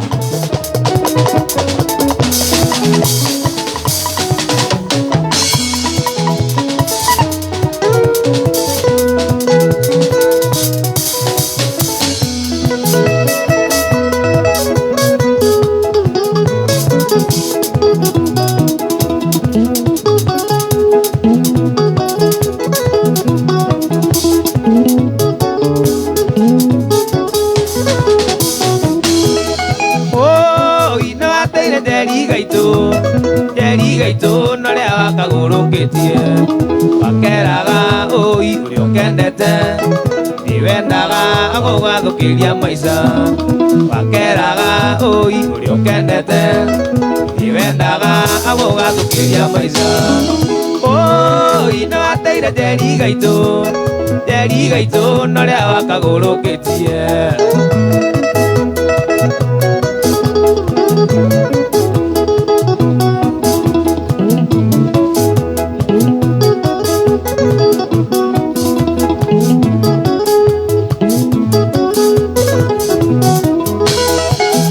Speaker 18: Wakeraga oi ũrĩa ũkendete ndiwendaga gũgathũkĩria maica wakeraga oi ũrĩa ũkendete ndiwendaga gũgathũkĩria maica. Oi no ateire njeri gaitũ, njeri gaitũ norĩa wakagũrũkĩtie.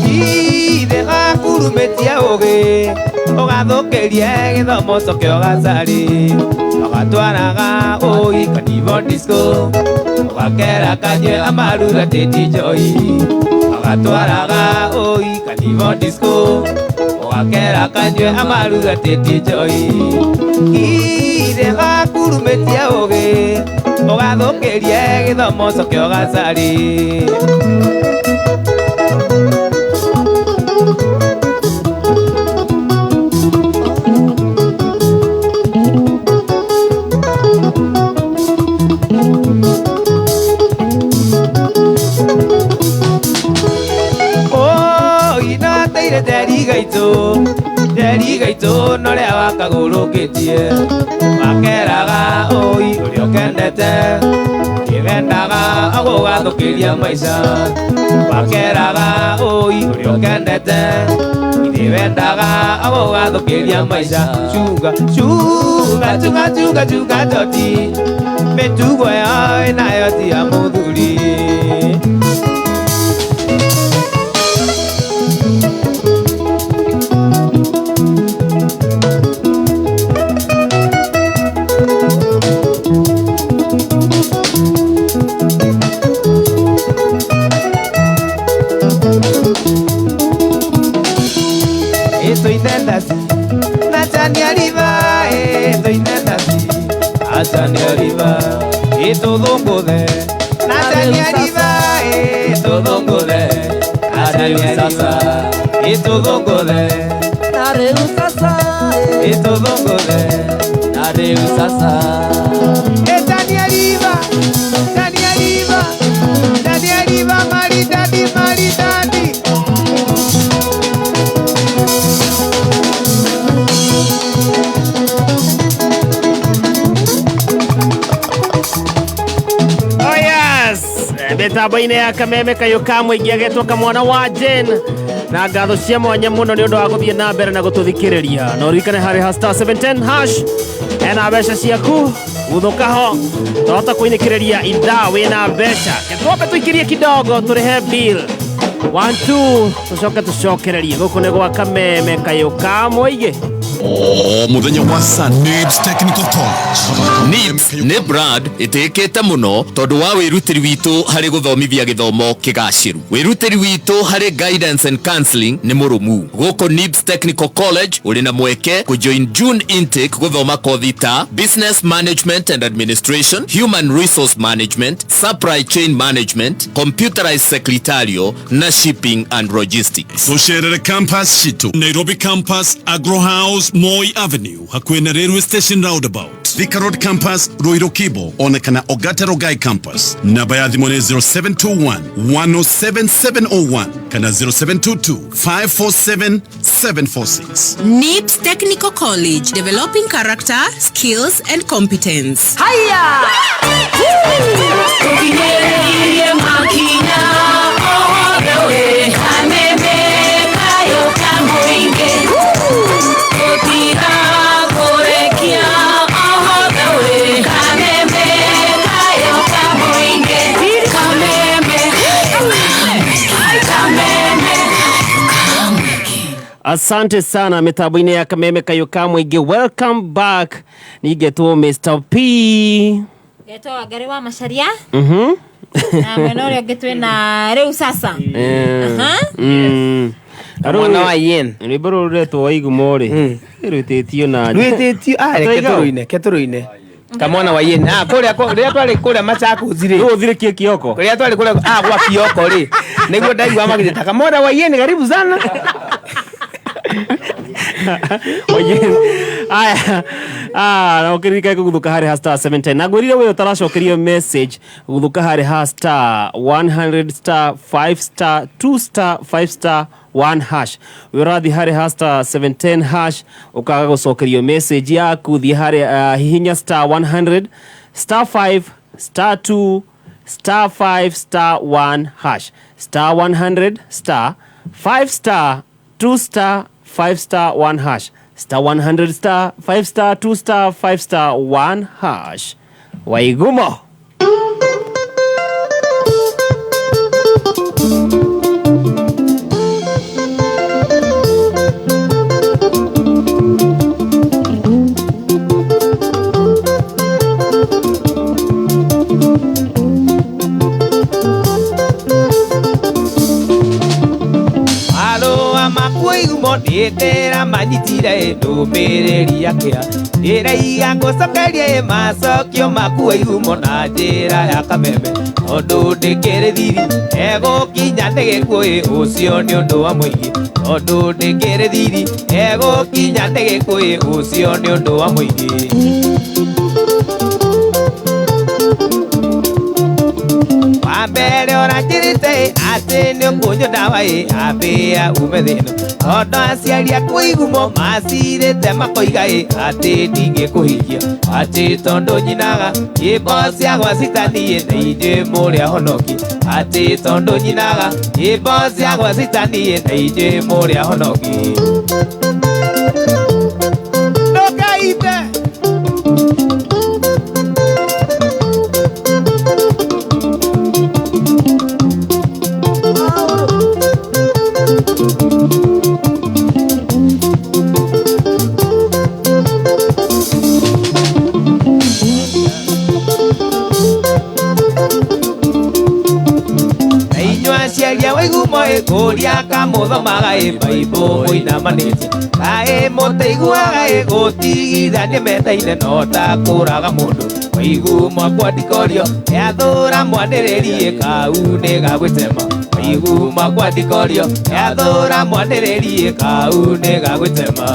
Speaker 18: Ithe gakurumĩtie ũgĩ ũgathũkĩrie gĩthomo coke ũgacarĩ ũgatwaraga ũi kanivo disco ũgakera kanyue amarura tĩti njoi ũgatwaraga ũi kanivo disco ũgakera kanyue amarura tĩti njoi ithe gakurumĩtie ũgĩ ũgathũkĩrie gĩthomo coke ũgacarĩ. Njeri gaitũ norĩa wakagũrũkĩtie wakeraga ũi ũrĩa ũkendete kĩwendaga agũgathũkĩria maica wakeraga ũi ũrĩa ũkendete kĩwendaga agũgathũkĩria maica cunga cunga cunga cunga cunga toti mĩtugo yao ĩnayo ti ya mũthuri. Itũthũngũthe Nataniariva itũthũngũthe Nataniariva itũthũngũthe
Speaker 3: Na rĩu sasa
Speaker 18: itũthũngũthe
Speaker 3: Na rĩu sasa
Speaker 18: Taniariva Taniariva Taniariva maridadi maridadi.
Speaker 2: Mĩtambo-inĩ ya kameme kayũ ka mũingĩ agetwo kamwana wa Jane na ngatho cia mwanya mũno nĩ ũndũ wa gũthiĩ na mbere na gũtũthikĩrĩria na ũririkane harĩ ha star 710 hash ena mbeca ciaku guthũka ho twahota kũinĩkĩrĩria ithaa wĩna mbeca ketwambe tũikĩrie kidogo tũrĩhe bill 1 2 tũcoke tũcokererie gũkũ nĩ gwa kameme kayũ ka mũingĩ.
Speaker 5: O muthenya wa Nibs Technical College.
Speaker 6: NIBS nĩ brand ĩtĩkĩte mũno tondũ wa wĩrutĩri witũ harĩ gũthomithia gĩthomo kĩgacĩru. Wĩrutĩri witũ harĩ guidance and counseling nĩ mũrũmu. Gũkũ NIBS Technical College ũrĩ na mweke kũjoin June intake gũthoma kothi ta Business Management and Administration, Human Resource Management, Supply Chain Management, Computerized Secretarial na Shipping and Logistics.
Speaker 5: Tũcerere campus citũ Nairobi campus, Agro House, Moi Avenue, hakuhĩ na Railway Station roundabout, Thika Road campus, Ruiru Kibo, ona kana Ogata Rogai campus. Namba ya thimũ nĩ 0721 107 701 kana 0722 547 746.
Speaker 7: NIBS Technical College, developing character, skills and competence.
Speaker 1: Haya!
Speaker 19: Tukinyerere makinya ohorewe kameme kayo kamuinge tutira kurekia ohorewe kameme kayo kamuinge kameme kameme.
Speaker 2: Asante sana mitambo-inĩ ya kameme kayo ka mũingĩ. Welcome back. Nigetwo Mr. P.
Speaker 1: Getwo Wangari wa Macharia. Na mwena ũrĩa ũngĩ twĩna rĩu sasa.
Speaker 4: Mwana wa Yen.
Speaker 2: Rwĩmbo rũrũ rũretwo Waigumo rĩ rwĩtĩtio na
Speaker 4: rwĩtĩtio reke tũrũine kamwana wa Yen. Kũrĩa rĩrĩa twarĩ kũrĩa Machakos rĩ,
Speaker 2: ũthirĩkie Kioko,
Speaker 4: kũrĩa twarĩ kũrĩa gwa Kioko rĩ, nĩguo ndaigua magĩta kamwana wa Yen karibu sana.
Speaker 2: Oye, aya, ah, na ũkĩririkane kũguthuka harĩ ha star 710 na ngwĩrire we ũtaracokerio message guthuka harĩ ha star 100 star 5 star 2 star 5 star 1 hash we ũrathiĩ harĩ ha star 710 hash ũkaga gũcokerio message yaku thiĩ harĩ hihinya star 100 star 5 star 2 star 5 star 1 hash star 100 star 5 star 2 star 5 star 1 hash star 100 star 5 star 2 star 5 star 1 hash Waigumo.
Speaker 18: Marũa makuo igumo ndĩtĩra manyitire ndũmĩrĩri yakĩa ndĩraiga ngũcokerie macokio makuo igumo na njĩra ya kameme tondũ ndĩkĩrĩ thiri egũkinya nĩ gĩkuũ ĩ ũcio nĩ ũndũ wa mũingĩ tondũ ndĩkĩrĩ thiri egũkinya nĩ gĩkuũ ĩ ũcio nĩ ũndũ wa mũingĩ. Wambere ũranjĩrĩte atĩ nĩ ũkũnyua ndawa ĩ ambĩa ume thĩna tondũ aciari aku igumo macirĩte makoiga ĩ atĩ ndingĩkũhikia atĩ tondũ nyinaga nyĩmbo cia gwa citani ĩ na inyuĩ mũrĩ ahonoki atĩ tondũ nyinaga nyĩmbo cia gwa citani ĩ na inyuĩ mũrĩ ahonoki. Ndũkaite. Na inyuĩ aciari a Waigumo ĩ kũria kamũthomaga ĩ Baibũ mũinamanĩtie kaĩ mũtaiguaga ĩ gũtigithania metaine no ta kũraga mũndũ Waigumo kwandĩkorio yathũra mwanĩrĩri ĩ kau nĩ gagwĩtema Waigumo kwandĩkorio yathũra mwanĩrĩri ĩ kau nĩ gagwĩtema.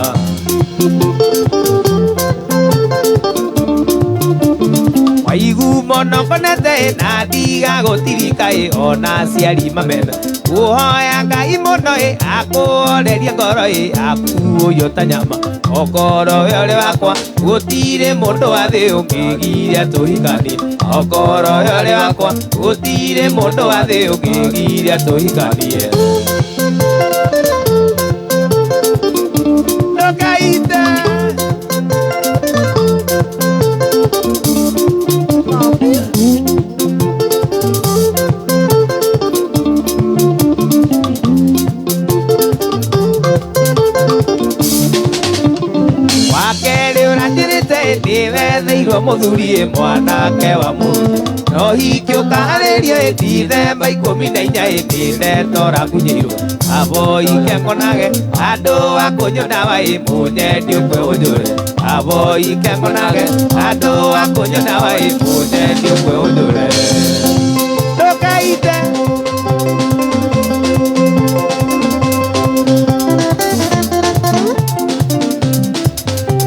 Speaker 18: Waigumo nokonete na ndiga gũtirika ĩ ona aciari mamena kũhoya Ngai mũno ĩ akũhorerie ngoro ĩ akuũywo ta nyama okorwo we ũrĩ wakwa gũtirĩ mũndũ wa thĩ ũngĩgiria tũhikanie okorwo we ũrĩ wakwa gũtirĩ mũndũ wa thĩ ũngĩgiria tũhikanie. Ndũkaite. Wakerĩ ũranjĩrĩte nĩwetheirwo mũthuri ĩ mwanake wa mũndũ no hiki ũkaharĩrio ĩ Dithemba 14 ĩ nĩndeto ũrakunyĩirwo aboike ngonage andũ a kũnyua ndawa ĩ mũnyendi ũkwe ũnjũre aboike ngonage andũ a kũnyua ndawa ĩ mũnyendi ũkwe ũnjũre. Ndũkaite.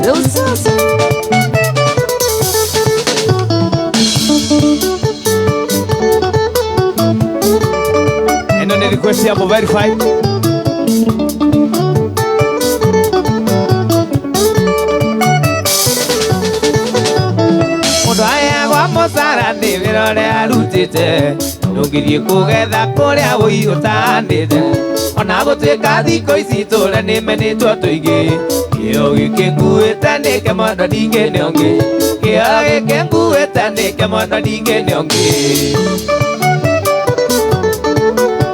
Speaker 3: Rĩu sasa
Speaker 18: Ĩno nĩ request ya Verified. Mũndũ aheagwo mũcara nĩ wĩra ũrĩa arutĩte ndũngĩthiĩ kũgetha kũrĩa wũi ũtahanĩte ona gũtuĩka thikũ ici tũrĩa nĩmenĩtwo tũingĩ kĩo gĩkĩ nguĩte nĩke mwendwa ndingĩ nĩ ũngĩ kĩo gĩkĩ nguĩte nĩke mwendwa ndingĩ nĩ ũngĩ.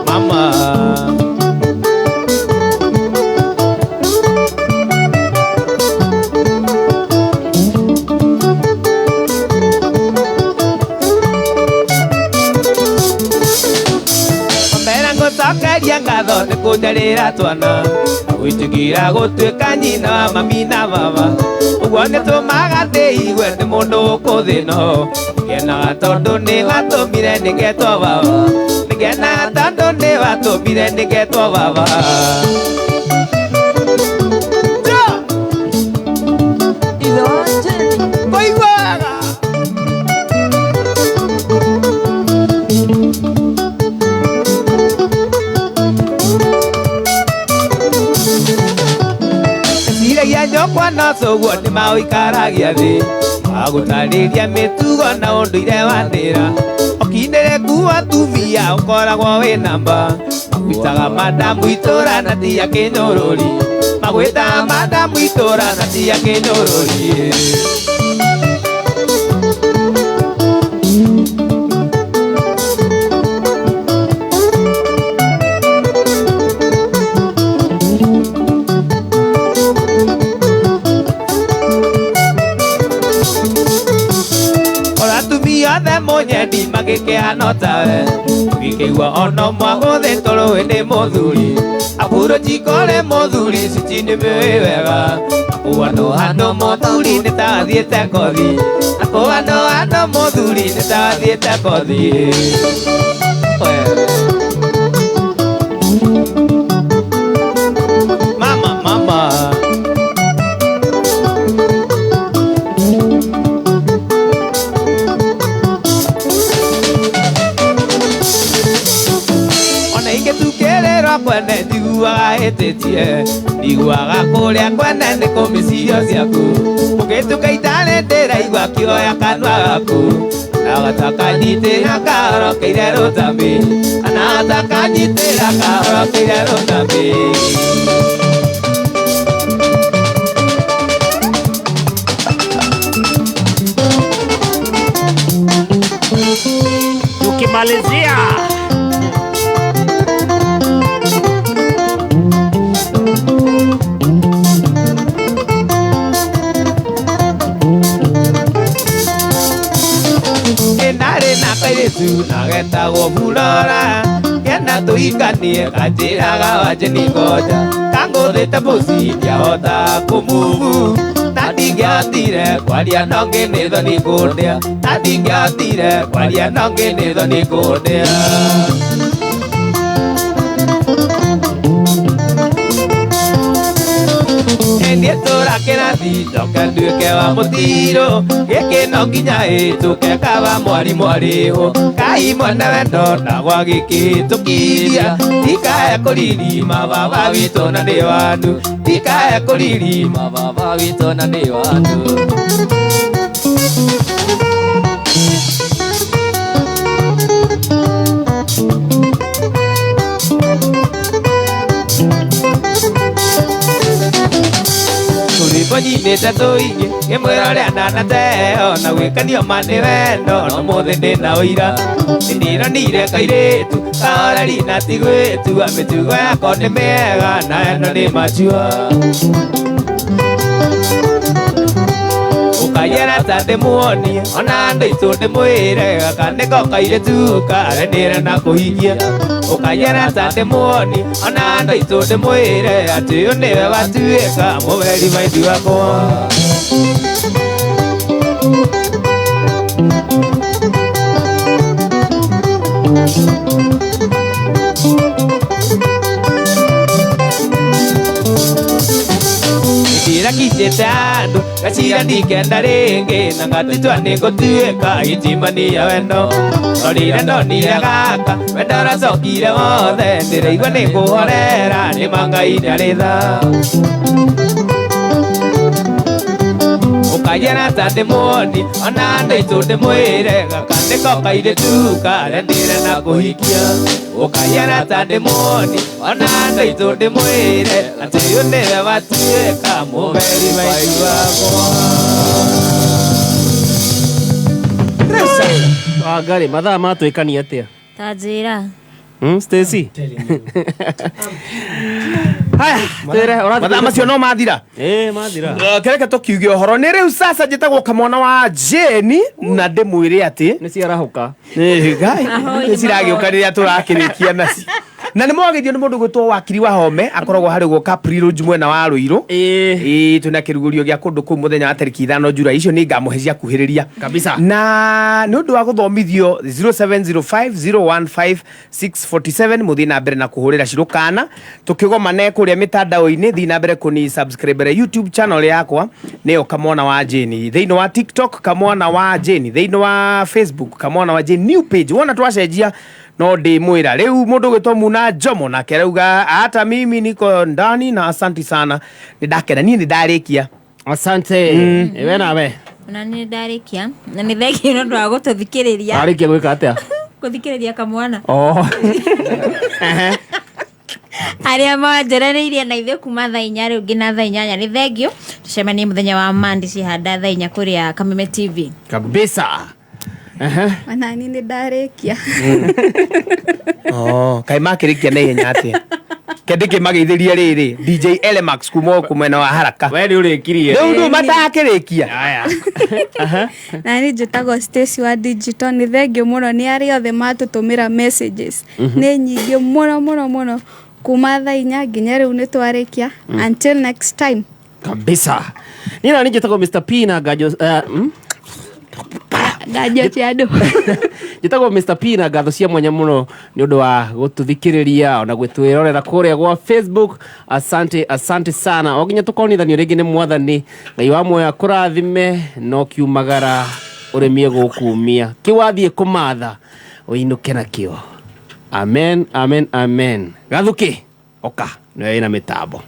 Speaker 18: Mama. Mbera ngũcokeria ngatho nĩ kũnjarĩra twana gwĩtĩkĩra gũtuĩka nyina wa mami na baba ũguo nĩtũmaga ndĩigue nĩ mũndũ gũkũ thĩ no ngenaga tondũ nĩ watũmire nĩngetwo baba nĩngenaga tondũ nĩ watũmire nĩngetwo baba. Nyũkwa na thoguo nĩ maũikaragia thĩ magũtarĩria mĩtugo na ũndũire wa ndĩra ũkindĩre kuo atumia ũkoragwo wĩ namba magwĩtaga madamu itũra na ti a kĩnyũrũri magwĩtaga madamu itũra na ti a kĩnyũrũri. Othe mũnyendi magĩkĩhana tawe gĩkĩigua ona mwagũthĩtwo rũĩ nĩ mũthuri aburũci kũrĩ mũthuri cici nĩ mĩũĩ wega akũanũ handũ mũthuri nĩ tathiĩte kothi akũanũ handũ mũthuri nĩ tathiĩte kothi. Mama mama kwene ndiguaga hĩtĩtie ndiguaga kũrĩa kwene nĩ kũmĩcirio ciaku ũgĩtuka itarĩ ndĩraigua kĩoya kanua gaku na gatakanyitĩra kahorokeire rũtambi na gatakanyitĩra kahorokeire rũtambi.
Speaker 2: Tukimalizia
Speaker 18: kairĩtu na getagwo Burora kena tũhikanie kanjĩraga wanje nĩ ngoja kangũthĩte mũci ndiahota kũmuvu na ndingĩahotire kwaria nongĩ nĩ thoni kũndĩa na ndingĩahotire kwaria nongĩ nĩ thoni kũndĩa. Niĩ tũra kĩrathi njoke nduĩke wa mũtirũ gĩkĩ no nginya ĩtũke kaba mwarimũ arĩho kai mwene wendo na gwagĩkĩtũkiria ndikae kũririma baba witũ na nĩ wandu ndikae kũririma baba witũ na nĩ wandu. Rwĩmbo nyinĩte tũingĩ ngĩmwĩra ũrĩa ndanateo na gwĩkanio ma nĩ wendo no mũthĩ ndĩna ũira nĩndĩronire kairĩtu kahoreri na ti gwĩtua mĩtugo yako nĩ mĩega na eno nĩ machua ũkaiara ta ndĩmuonie ona andũ aitũ ndĩmwĩre gaka nĩko kairĩtu karenĩre na kũhikia ũkaiara ta ndĩmuonie ona andũ aitũ ndĩmwĩre atĩ ũyũ nĩwe watuĩka mũberi maitũ wakwa. Ndĩrakitĩte andũ ngacira ndikenda rĩngĩ na ngatĩtwa nĩ ngũtuĩka itimania wendo no rĩrĩa ndonire gaka wendo ũracokire wothe ndĩraigua nĩ ngũhorera nĩ ma Ngai ndarĩ tha. Ũkaiara ta ndĩmuonie ona andũ aitũ ndĩmwĩre gaka nĩko kairĩtu karendire na kũhikia ũkaiara ta ndĩmuonie ona andũ aitũ ndĩmwĩre atĩ ũyũ nĩwe watuĩka mũberi maitũ wakwa.
Speaker 2: Wangari mathaa matwĩkania atĩa
Speaker 1: ta njĩra
Speaker 2: Stacy. Haya, twĩre ũrathiĩ
Speaker 4: mathaa macio no mathira.
Speaker 2: Mathira.
Speaker 4: Kereke tũkiuge ũhoro nĩ rĩu sasa njĩtagwo kamwana wa Jane na ndĩmwĩre atĩ
Speaker 2: nĩ ciarahũka.
Speaker 4: Nĩ ciragĩũka rĩrĩa tũrakĩrĩkia nacio. Na nĩ mwagĩthio nĩ mũndũ gwĩtwo Wakiri wa Home akoragwo harĩ gwo Capri mwena wa Ruiru. Twĩna kĩrugũrio gĩa kũndũ kũu mũthenya wa tarĩki 5 Julai icio nĩ ngamũhe cia kuhĩrĩria
Speaker 2: kabisa.
Speaker 4: Na nĩ ũndũ wa gũthomithio 0705015647 mũthiĩ na mbere na kũhũrĩra cirũkana tũkĩgomane kũrĩa mĩtandao-inĩ thiĩ na mbere kũni subscribe YouTube channel yakwa nĩyo Kamwana wa Jane thĩinĩ wa TikTok Kamwana wa Jane thĩinĩ wa Facebook Kamwana wa Jane new page wona twacenjia no ndimwira riu mundu gwitwo Muna Jomo nake arauga hata mimi niko ndani na asanti sana ni ndakena nie ni ndarikia.
Speaker 2: Asante. We nawe.
Speaker 1: Na nĩ ndarĩkia na nĩ thengiũ nĩ ũndũ wa gũtũthikĩrĩria.
Speaker 2: Warĩkia gwĩka atĩa?
Speaker 1: Gũthikĩrĩria kamwana.
Speaker 2: Oh.
Speaker 1: Arĩa manjerereirie na ithuĩ kuma thaa 4 rĩu nginya thaa 8, nĩ thengiũ. Tũcemanie mũthenya wa Mandi cihanda thaa 4 kũrĩa Kameme TV.
Speaker 2: Kabisa. Ehe.
Speaker 11: Onani nĩ ndarĩkia.
Speaker 4: Oh, kaĩ makĩrĩkia na ihenya atĩa? Ke ndĩkĩmageithĩrie rĩrĩ DJ Elemax kuma gũkũ mwena wa Haraka.
Speaker 2: We nĩ ũrĩkirie.
Speaker 4: Rĩu ndũ matakĩrĩkia.
Speaker 2: Aya.
Speaker 11: Na niĩ njĩtagwo Stacy wa digital. Nĩ thengiũ mũno nĩ arĩa othe matũtũmĩra messages. Nĩ nyingĩ mũno mũno mũno, kuma thaa 4 nginya rĩu nĩ twarĩkia. Until next time.
Speaker 2: Kabisa. Niĩ na niĩ njĩtagwo Mr P na ngajo
Speaker 11: Nganjo cia andũ.
Speaker 2: Njĩtagwo Mr P na ngatho cia mwanya mũno nĩ ũndũ wa gũtũthikĩrĩria ona gwĩtwĩrorera kũrĩa gwa Facebook. Asante, asante sana. O nginya tũkonithanio rĩngĩ nĩ Mwathani Ngai wa muoyo akũrathime, no kiumagara ũrĩmie gũkumia kĩu wathiĩ kũmatha ũinũke nakĩo. Amen, amen, amen. Gathuki oka nĩwe wĩna mĩtambo.